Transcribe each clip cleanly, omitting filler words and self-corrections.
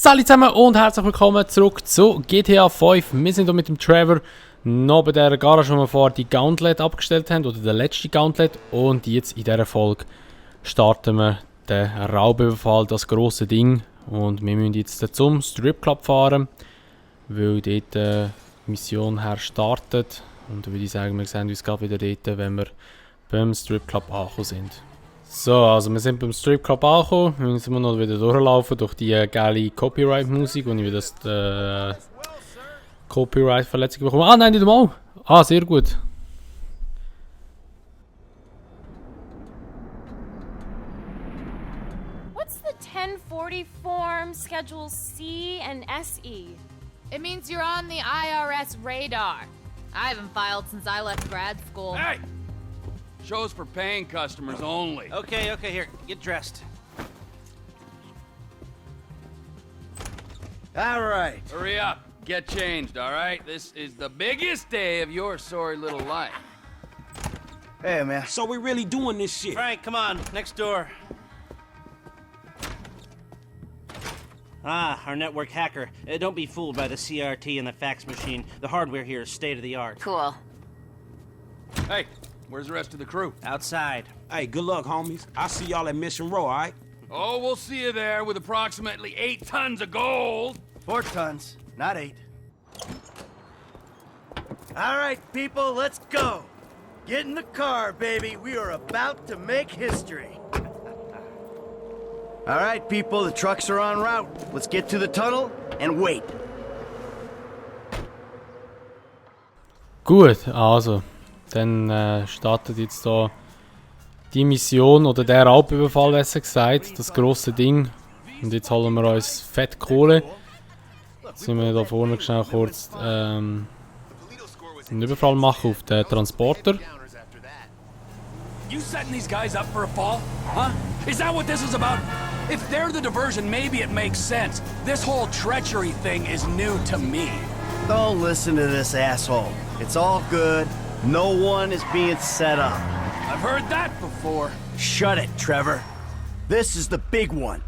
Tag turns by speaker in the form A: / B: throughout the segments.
A: Salut zusammen und herzlich willkommen zurück zu GTA5. Wir sind hier mit dem Trevor noch bei der Garage, wo wir vorher die Gauntlet abgestellt haben, oder der letzte Gauntlet. Und jetzt in dieser Folge starten wir den Raubüberfall, das grosse Ding. Und wir müssen jetzt zum Stripclub fahren, weil dort die Mission her startet. Und da würde ich sagen, wir sehen uns gerade wieder dort, wenn wir beim Stripclub angekommen sind. So, also wir sind beim Stripclub angekommen. Wir müssen immer noch wieder durchlaufen durch die geile Copyright-Musik, wo ich wieder das Copyright-Verletzung bekomme. Ah, nein, nicht einmal! Ah, sehr gut.
B: What's the 1040 form, Schedule C and SE?
C: It means you're on the IRS radar. I haven't filed since I left grad school.
D: Hey! Shows for paying customers only.
E: Okay, here, get dressed. All right.
D: Hurry up. Get changed, all right? This is the biggest day of your sorry little life.
E: Hey, man.
F: So we really doing this shit?
E: Frank, come on, next door. Ah, our network hacker. Don't be fooled by the CRT and the fax machine. The hardware here is state-of-the-art.
C: Cool.
D: Hey, where's the rest of the crew?
E: Outside.
F: Hey, good luck, homies. I'll see y'all at Mission Row, all right?
D: Oh, we'll see you there with approximately 8 tons of gold.
E: 4 tons, not 8. All right, people, let's go. Get in the car, baby. We are about to make history. All right, people, the trucks are en route. Let's get to the tunnel and wait.
A: Gut, also, dann startet jetzt hier die Mission, oder der Raubüberfall, besser gesagt, das grosse Ding. Und jetzt holen wir uns fett Kohle. Jetzt müssen wir da vorne schnell kurz einen Überfall machen auf den Transporter.
D: You setting these guys up for a fall? Huh? Is that what this is about? If they're the diversion, maybe it makes sense. This whole treachery thing is new to me.
E: Don't listen to this asshole. It's all good. No one is being set up.
D: I've heard that before.
E: Shut it, Trevor. This is the big one.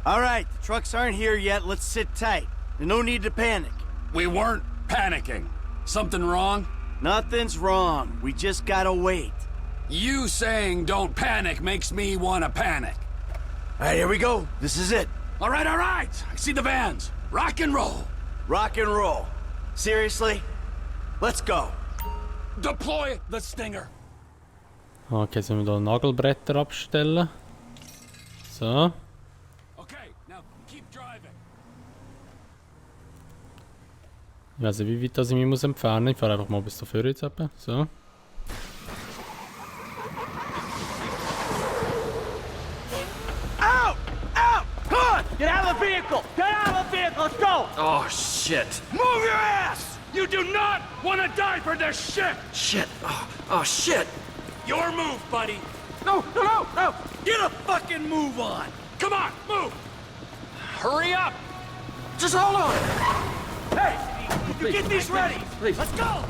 E: All right, the trucks aren't here yet. Let's sit tight. There's no need to panic.
D: We weren't panicking. Something wrong?
E: Nothing's wrong. We just gotta wait.
D: You saying don't panic makes me want to panic.
E: All right, here we go. This is it.
D: All right. I see the vans. Rock and roll.
E: Rock and roll. Seriously? Let's go.
D: Deploy the Stinger.
A: Okay, jetzt müssen wir hier Nagelbretter abstellen. So.
D: Okay, now keep driving.
A: Ich weiß nicht, wie weit das ich mich muss entfernen muss. Ich fahre einfach mal bis dafür jetzt etwa. So.
E: Get out of the vehicle! Get out of the vehicle! Let's go!
D: Oh, shit. Move your ass! You do not want to die for this shit!
F: Shit. Oh, shit.
D: Your move, buddy.
E: No! Get a fucking move on!
D: Come on, move! Hurry up!
F: Just hold on.
E: Hey! You get these ready! Let's go!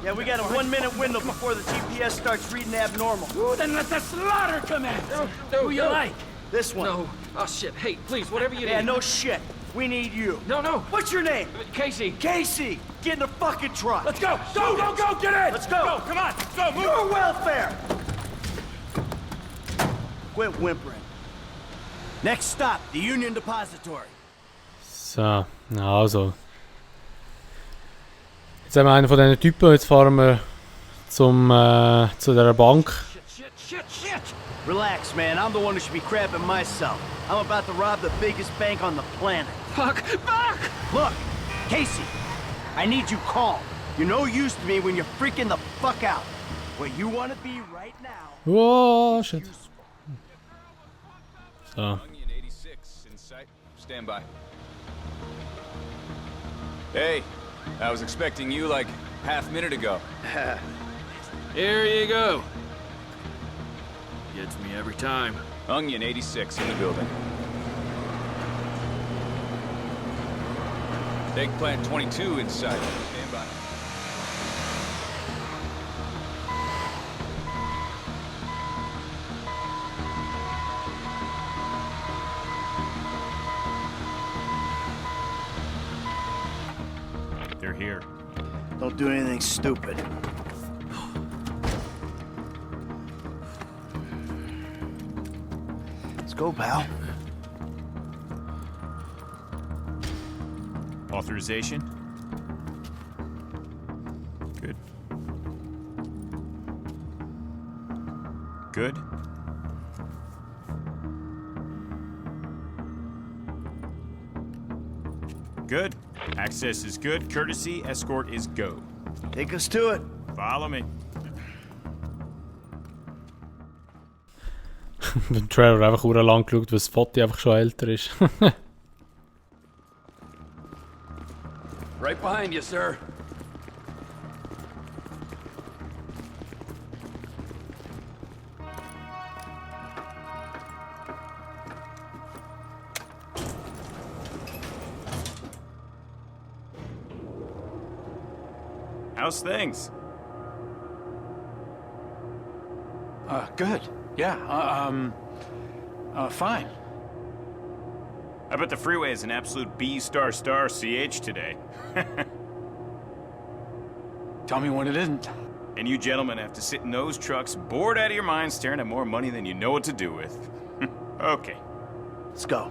E: Yeah, we got a 1-minute window before the GPS starts reading abnormal.
D: Ooh, then let the slaughter commence! Who you like?
E: This one.
F: No. Oh, shit. Hey, please, whatever you
E: Yeah,
F: need.
E: no shit. We need you.
F: No.
E: What's your name?
F: Casey.
E: Casey! Get in the fucking truck!
D: Let's go! Go, get in!
E: Let's go!
D: Come on, let's go, move!
E: Your welfare! Quit whimpering. Next stop, the Union Depository.
A: So, also. Jetzt haben wir einen von diesen Typen, jetzt fahren wir zu dieser Bank.
F: Shit.
E: Relax, man. I'm the one who should be crapping myself. I'm about to rob the biggest bank on the planet.
F: Fuck.
E: Look, Casey, I need you calm. You're no use to me when you're freaking the fuck out. Where you want to be right now.
A: Oh, shit. So.
G: Onion 86 in sight. Stand by. Hey, I was expecting you like half minute ago.
D: Here you go. Gets me every time.
G: Onion 86 in the building. Eggplant 22 in sight. Stand by.
H: here.
E: Don't do anything stupid. Let's go, pal.
H: Authorization? Good. Good. Good. Access is good. Courtesy escort is go.
E: Take us to it.
H: Follow me.
A: Der Trailer einfach lang geschaut, weil das Foto einfach schon älter ist.
D: Right behind you, sir.
H: How's things?
D: Good. Yeah, fine.
H: I bet the freeway is an absolute B****ch today.
D: Tell me when it isn't.
H: And you gentlemen have to sit in those trucks, bored out of your minds, staring at more money than you know what to do with. Okay.
E: Let's go.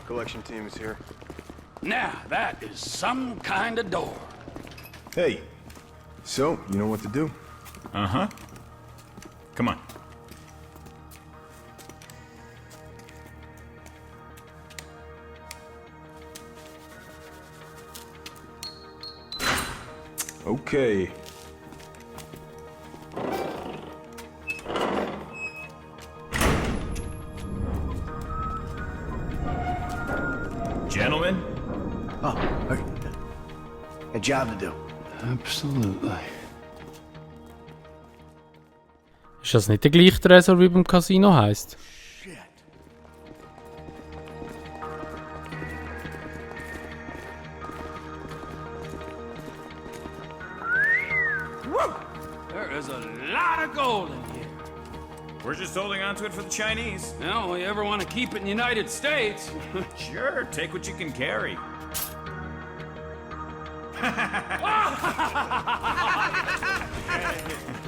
I: Collection team is here.
D: Now, that is some kind of door.
I: Hey, so, you know what to do?
H: Uh-huh. Come on.
I: Okay.
H: Gentlemen?
E: Oh, okay. A job to do.
D: Absolutely.
A: Ist das nicht der gleiche Tresor wie beim Casino heisst?
E: Shit.
D: Woo! There is a lot of gold in here.
H: We're just holding on to it for the Chinese.
D: Well, you ever want to keep it in the United States?
H: Sure, take what you can carry.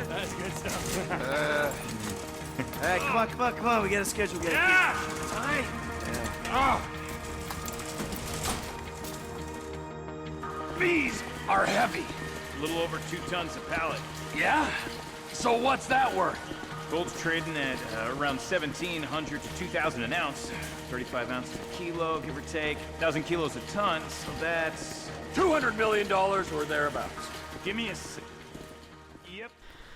D: That's good stuff.
E: All right, come on. We got a schedule. We gotta
D: Yeah! Right. Oh. These are heavy.
H: A little over 2 tons a pallet.
D: Yeah? So what's that worth?
H: Gold's trading at around 1,700 to 2,000 an ounce. 35 ounces a kilo, give or take. 1,000 kilos a ton, so that's...
D: $200 million or thereabouts.
H: Give me a... Yep.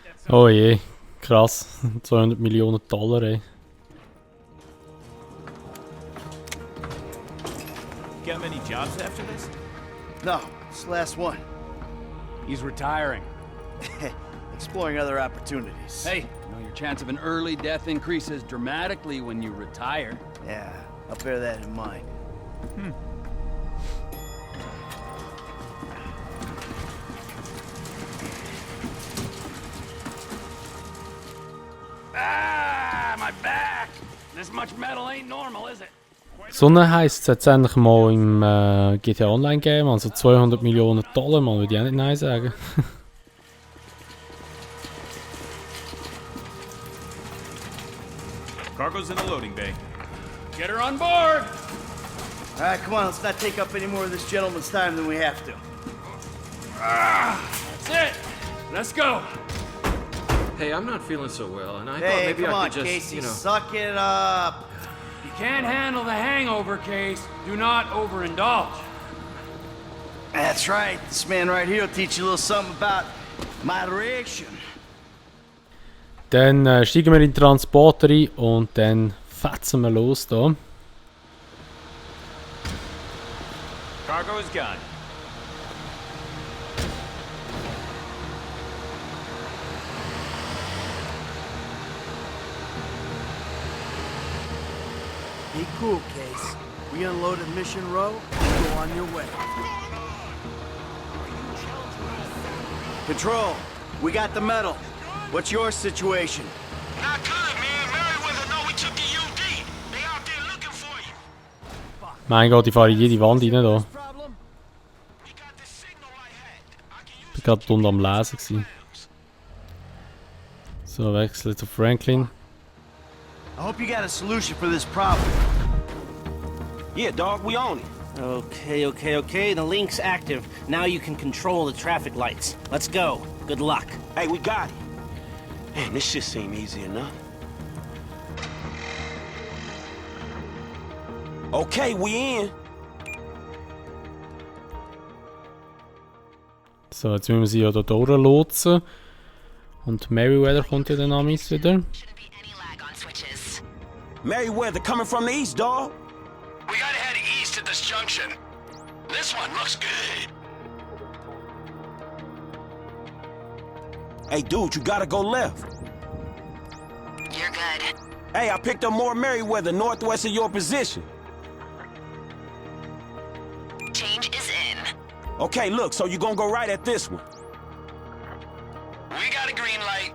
H: That's
A: Oh je, krass. 200 Millionen Dollar, ey.
H: Got many jobs after this?
E: No, it's the last one.
D: He's retiring.
E: Exploring other opportunities.
D: Hey, you know your chance of an early death increases dramatically when you retire.
E: Yeah, I'll bear that in mind.
D: Ah, my back! This much metal ain't normal, is it?
A: So eine heisst es jetzt endlich mal im GTA Online Game, also 200 Millionen Dollar, man würde ich auch nicht nein sagen.
H: Cargo's in the loading bay.
D: Get her on board!
E: All right, come on. Let's not take up any more of this gentleman's time than we have to.
D: That's it! Let's go!
F: Hey, I'm not feeling so well, and I thought
E: Hey,
F: maybe
E: come
F: I
E: on,
F: could just,
E: Casey.
F: you know...
E: Suck it up.
D: You can't handle the hangover, Case. Do not overindulge.
E: That's right. This man right here will teach you a little something about moderation.
A: Dann steigen wir in den Transporter ein und dann fetzen wir los da.
H: Cargo is gone.
E: Be cool, Case. We unloaded Mission Row and go on your way. Control, We got the medal. What's your situation?
J: Not good, man. Merriweather know we took the UD. They out there looking for you.
A: Mein Gott, ich fahre in jede Wand rein da. Ich bin gerade unten am Lesen gewesen. So, wechseln zu Franklin.
E: I hope you got a solution for this problem.
J: Yeah, dog, we own it.
K: Okay. The link's active. Now you can control the traffic lights. Let's go. Good luck.
J: Hey, we got it. Man, this shit seem easy enough. Okay, we in.
A: So, jetzt müssen wir sie ja da durchlotsen. Und Merriweather kommt ja dann an mich wieder.
J: Merriweather coming from the east, dog.
D: We gotta head east at this junction. This one looks good.
J: Hey, dude, you gotta go left.
L: You're good.
J: Hey, I picked up more Merriweather northwest of your position.
L: Change is in.
J: Okay, look, so you're gonna go right at this one.
D: We got a green light.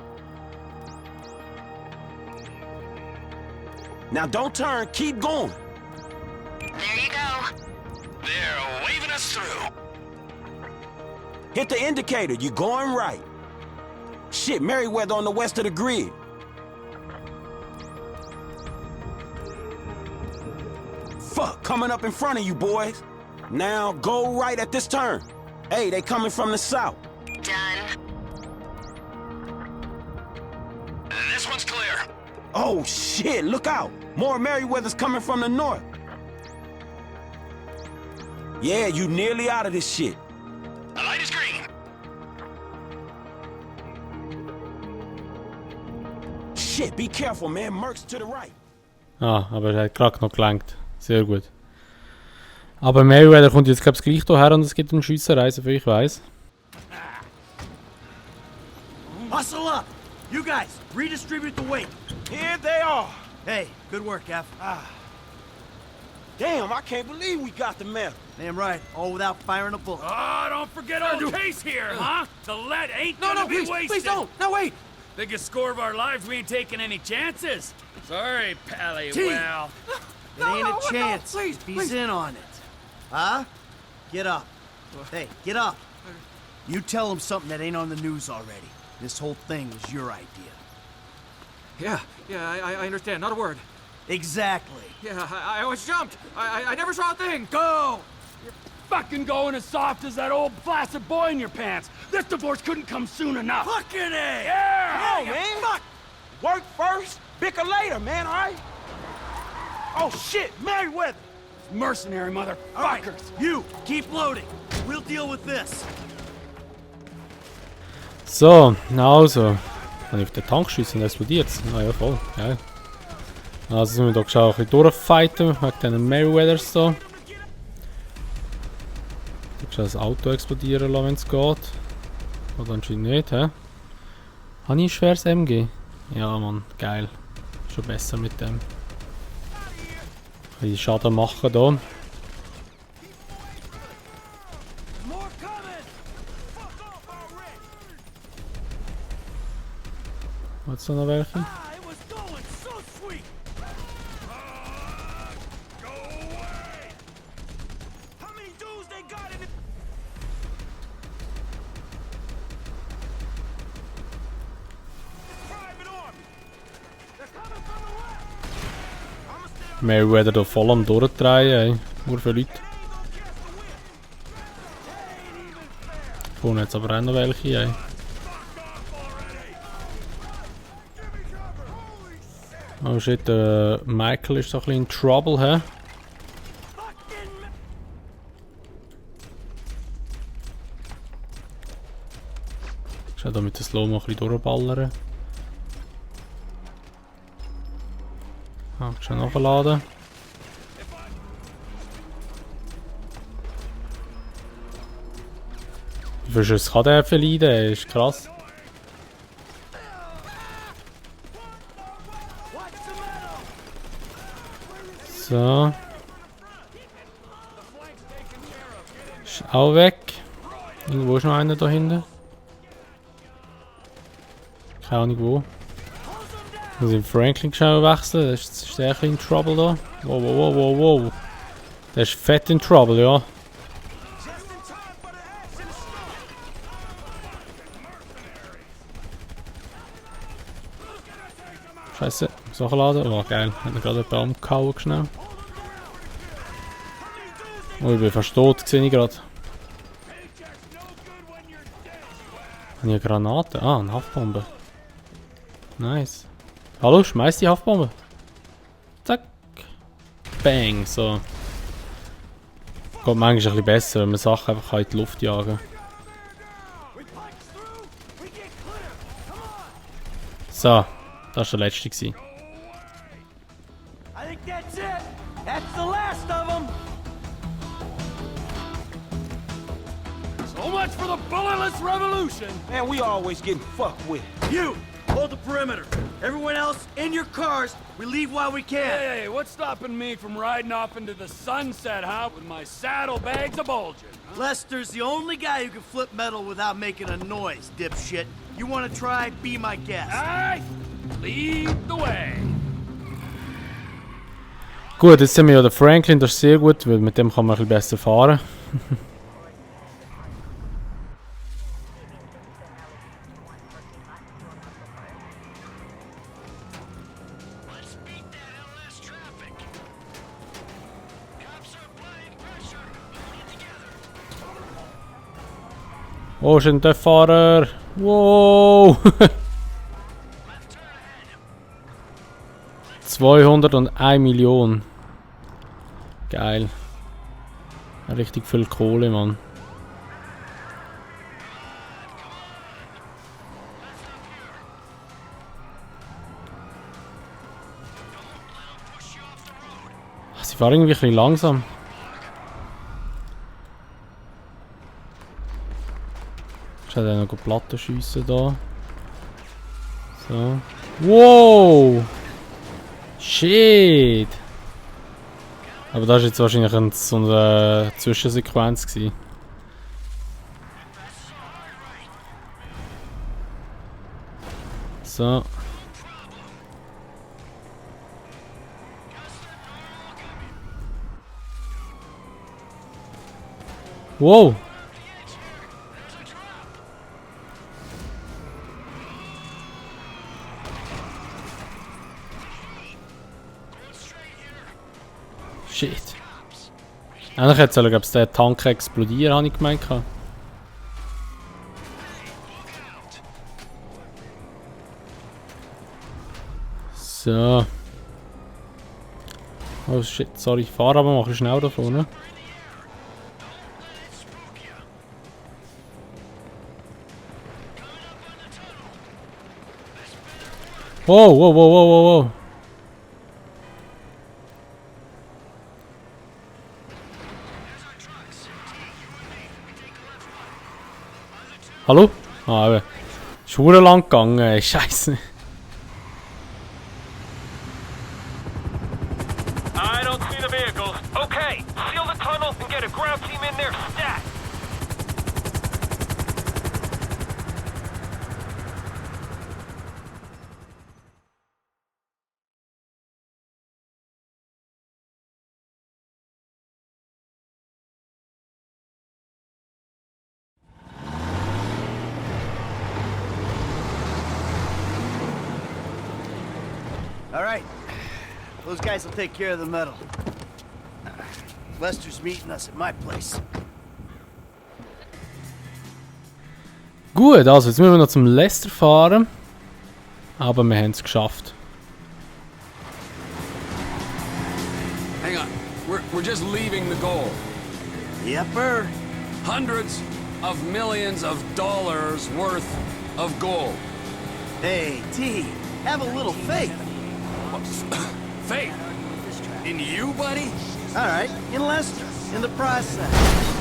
J: Now don't turn, keep going.
L: There you go.
D: They're waving us through.
J: Hit the indicator, you're going right. Shit, Merriweather on the west of the grid. Fuck, coming up in front of you, boys. Now go right at this turn. Hey, they coming from the south.
L: Done.
D: This one's clear.
J: Oh shit, look out. More Merriweather's coming from the north. Yeah, you nearly out of this shit.
D: The light is green.
J: Shit, be careful, man. Merc's to the right.
A: Ah, aber er hat gerade noch gelangt. Sehr gut. Aber Merriweather kommt jetzt, glaube ich, gleich hierher und es gibt eine Schiesserei, soviel ich weiß.
E: Hustle up! You guys, redistribute the weight.
J: Here they are.
E: Hey, good work, F.
J: Damn, I can't believe we got the medal.
E: Damn right, all without firing a bullet.
D: Oh, don't forget our case here, huh? The lead ain't gonna be wasted.
F: Please don't. No, wait.
D: Biggest score of our lives, we ain't taking any chances. Sorry, Pally, well...
E: It ain't a chance.
F: Please,
E: if he's
F: please.
E: in on it. Huh? Get up. Hey, get up. You tell him something that ain't on the news already. This whole thing was your idea.
F: Yeah, I understand. Not a word.
E: Exactly.
F: Yeah, I was jumped. I never saw a thing.
D: Go! You're fucking going as soft as that old flaccid boy in your pants. This divorce couldn't come soon enough.
E: Fucking A!
D: Yeah!
J: Come on, man. Fuck. Work first, bicker later, man, all right? Oh, shit, Merriweather.
D: Mercenary motherfuckers.
E: All right, you, keep loading. We'll deal with this.
A: So, also. Kann ich auf den Tank schiessen und explodiert es? Ah ja, voll. Geil. Also sind wir da schon ein bisschen durchfighten wegen diesen Merriweathers da. Ich kann das Auto explodieren lassen, wenn es geht. Oder anscheinend nicht, hä? Habe ich ein schweres MG? Ja, Mann, geil. Schon besser mit dem. Ein bisschen Schaden machen da. Hat's da noch welche? Merriweather da voll am Durchdrehen, ey. Nur für Leute. Vorne jetzt aber auch noch welche, ey. Oh shit, Michael ist so ein bisschen in Trouble, hä? Ich werde da mit dem Slow-Mo ein bisschen durchballern. Ah, schon nachladen. Wie viel Schuss kann der verleiden? Ist krass. So. Ist auch weg. Irgendwo ist noch einer da hinten. Keine Ahnung wo. Muss ich Franklin schnell wechseln? Das ist der in Trouble da. Wow, wow, wow, wow, wow. Der ist fett in Trouble, ja. Scheiße, Sachen laden. Oh geil, hat mir gerade einen Baum gehauen schnell. Oh, ich bin fast tot, sehe ich gerade. Habe ich eine Granate? Ah, eine Haftbombe. Nice. Hallo, schmeiß die Haftbombe. Zack. Bang, so. Geht manchmal ein bisschen besser, wenn man Sachen einfach in die Luft jagen kann. So, das war der letzte.
E: I think that's it. That's the last of them.
D: So much for the bulletless revolution!
J: Man, we always getting fucked with.
E: You hold the perimeter. Everyone else in your cars. We leave while we can.
D: Hey, what's stopping me from riding off into the sunset, huh? With my saddlebags a-bulging?
E: Lester's the only guy who can flip metal without making a noise, dipshit. You want to try? Be my guest.
D: Aye, lead the way.
A: Gut, jetzt sind wir ja der Franklin, das ist sehr gut, weil mit dem kann man ein bisschen besser fahren. Oh, ist der Fahrer! Wow! 201 Millionen. Geil. Richtig viel Kohle, Mann. Sie fahren irgendwie ein bisschen langsam. Ich hätte noch Platten schiessen da. So. Wow! Shit! Aber das war jetzt wahrscheinlich so eine Zwischensequenz gewesen. So. Wow! Shit. Eigentlich hätte glaube ich, der Tank explodieren, habe ich gemeint. So. Oh shit, sorry, ich fahre aber mache schnell da vorne. Wow, wow, wow, wow, wow, wow. Hallo? Ah, eben. Ist verdammt lang gegangen, ey. Scheiße.
M: I don't see the vehicles. Okay, seal the tunnel and get a ground team in there stat.
E: All right. Those guys will take care of the metal. Lester's meeting us at my place.
A: Gut, also jetzt müssen wir noch zum Lester fahren. Aber wir haben es geschafft.
D: Hang on. We're just leaving the goal.
E: Yepper.
D: Hundreds of millions of dollars worth of gold.
E: Hey, T, have a little faith.
D: Faith? In you, buddy?
E: All right, in Lester, in the process.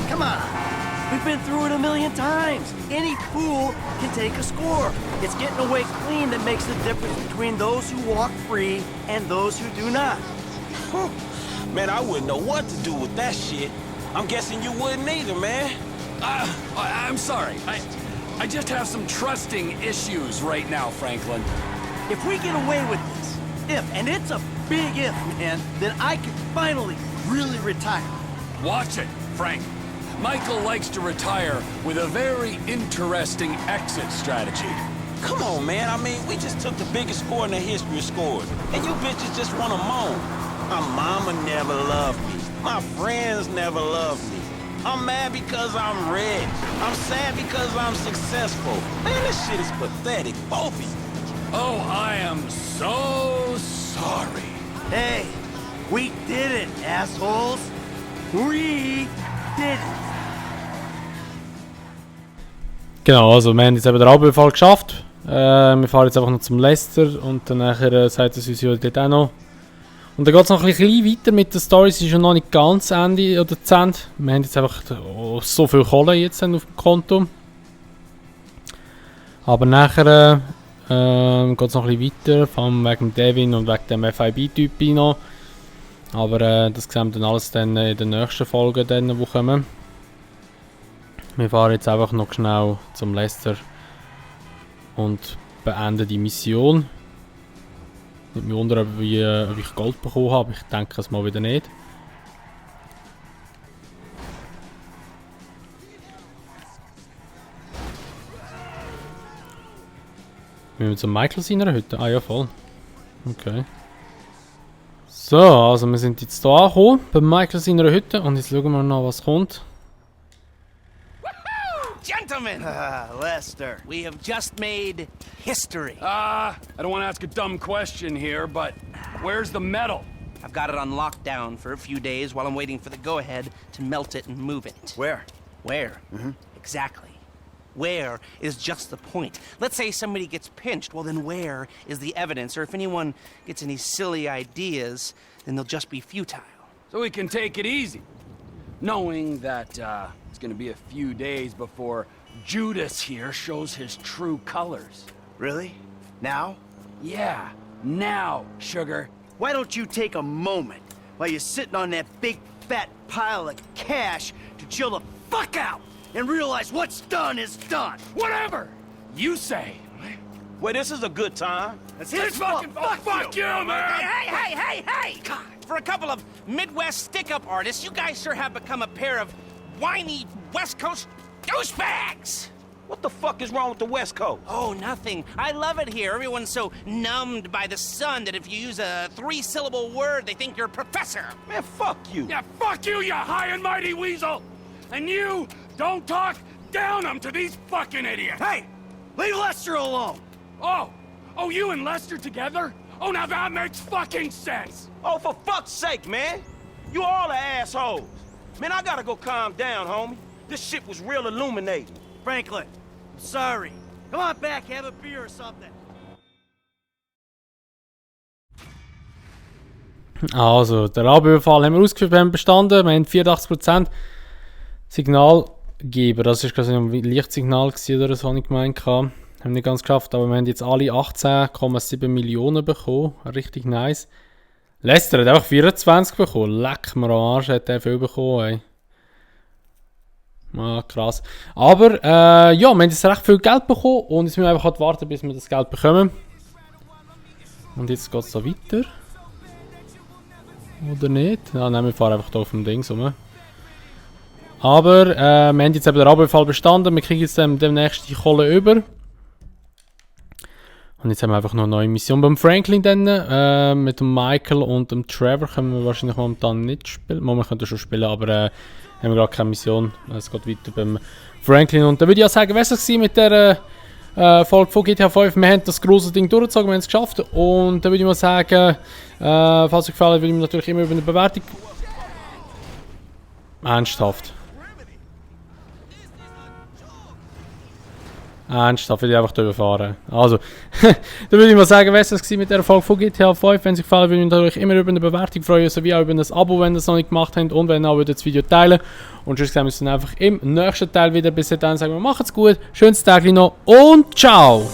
E: Come on. We've been through it a million times. Any fool can take a score. It's getting away clean that makes the difference between those who walk free and those who do not.
J: Man, I wouldn't know what to do with that shit. I'm guessing you wouldn't either, man.
D: I'm sorry. I just have some trusting issues right now, Franklin.
E: If we get away with this, and it's a big if, man, then I can finally really retire.
D: Watch it, Frank. Michael likes to retire with a very interesting exit strategy.
J: Come on, man. I mean, we just took the biggest score in the history of scores. And you bitches just want to moan. My mama never loved me. My friends never loved me. I'm mad because I'm rich. I'm sad because I'm successful. Man, this shit is pathetic. Both of you.
D: Oh, I am so sorry.
E: Hey, we did it, assholes. We did it.
A: Genau, also wir haben jetzt eben den Raubüberfall geschafft. Wir fahren jetzt einfach noch zum Lester und dann nachher sagt es uns ja dort auch noch. Und dann geht es noch ein bisschen weiter mit der Story. Es ist schon noch nicht ganz Ende oder zu Ende. Wir haben jetzt einfach so viel Kohle jetzt auf dem Konto. Aber nachher geht es noch ein bisschen weiter, vor allem wegen Devin und wegen dem FIB-Typ noch. Aber das sehen wir dann alles dann in den nächsten Folgen, dann, die kommen. Wir fahren jetzt einfach noch schnell zum Lester und beenden die Mission. Ich mich wundern, ob ich Gold bekommen habe. Ich denke es mal wieder nicht. Müssen wir zum Michael seiner Hütte? Ah ja, voll. Okay. So, also wir sind jetzt hier angekommen, bei Michael seiner Hütte. Und jetzt schauen wir noch, was kommt.
E: Gentlemen! Lester, we have just made history.
D: I don't want to ask a dumb question here, but where's the metal?
K: I've got it on lockdown for a few days while I'm waiting for the go-ahead to melt it and move it.
E: Where?
K: Where? Exactly. Where is just the point. Let's say somebody gets pinched, well then where is the evidence? Or if anyone gets any silly ideas, then they'll just be futile.
D: So we can take it easy, knowing that it's gonna be a few days before Judas here shows his true colors.
E: Really? Now?
D: Yeah, now, sugar.
E: Why don't you take a moment while you're sitting on that big fat pile of cash to chill the fuck out and realize what's done is done?
D: Whatever you say.
J: Well, this is a good time.
E: That's his fault.
D: Fuck you, man!
K: Hey! God, for a couple of Midwest stick-up artists, you guys sure have become a pair of whiny West Coast douchebags!
J: What the fuck is wrong with the West Coast?
K: Oh, nothing. I love it here. Everyone's so numbed by the sun that if you use a 3-syllable word, they think you're a professor.
J: Man, fuck you.
D: Yeah, fuck you, you high and mighty weasel! And you don't talk down them to these fucking idiots!
E: Hey! Leave Lester alone!
D: Oh, you and Lester together? Oh, now that makes fucking sense!
J: Oh, for fuck's sake, man! You all are assholes. Man, I gotta go calm down, homie. This shit was real illuminating.
E: Franklin, I'm sorry. Come on back, have a beer or something.
A: Also, der Raubüberfall haben wir ausgeführt, wir haben bestanden. Wir haben 84% Signalgeber. Das war quasi ein Lichtsignal oder so, was ich gemeint habe. Haben wir nicht ganz geschafft, aber wir haben jetzt alle 18,7 Millionen bekommen. Richtig nice. Lester hat einfach 24 bekommen. Leck mir am Arsch, hat er viel bekommen. Ey. Ah, krass. Aber, ja, wir haben jetzt recht viel Geld bekommen und jetzt müssen wir einfach halt warten, bis wir das Geld bekommen. Und jetzt geht es so weiter. Oder nicht? Ja, nein, wir fahren einfach hier auf dem Ding rum. Aber, wir haben jetzt eben den Raubüberfall bestanden. Wir kriegen jetzt demnächst die Kohle über. Und jetzt haben wir einfach noch eine neue Mission beim Franklin dann, mit dem Michael und dem Trevor können wir wahrscheinlich momentan nicht spielen. Wir können schon spielen, aber haben wir gerade keine Mission. Es geht weiter beim Franklin. Und dann würde ich auch sagen, was war mit der Folge von GTA5. Wir haben das grosse Ding durchgezogen, wir haben es geschafft. Und dann würde ich mal sagen, falls euch gefallen hat, würde ich mich natürlich immer über eine Bewertung... Ernsthaft. Ernsthaft, will ich einfach drüber fahren. Also, dann würde ich mal sagen, was war mit der Folge von GTA5. Wenn es euch gefallen hat, würde ich mich natürlich immer über eine Bewertung freuen, sowie auch über ein Abo, wenn ihr es noch nicht gemacht habt. Und wenn ihr auch das Video teilen. Und sonst sehen wir uns dann einfach im nächsten Teil wieder. Bis dann sagen wir, macht's gut, schönes Tag noch und ciao!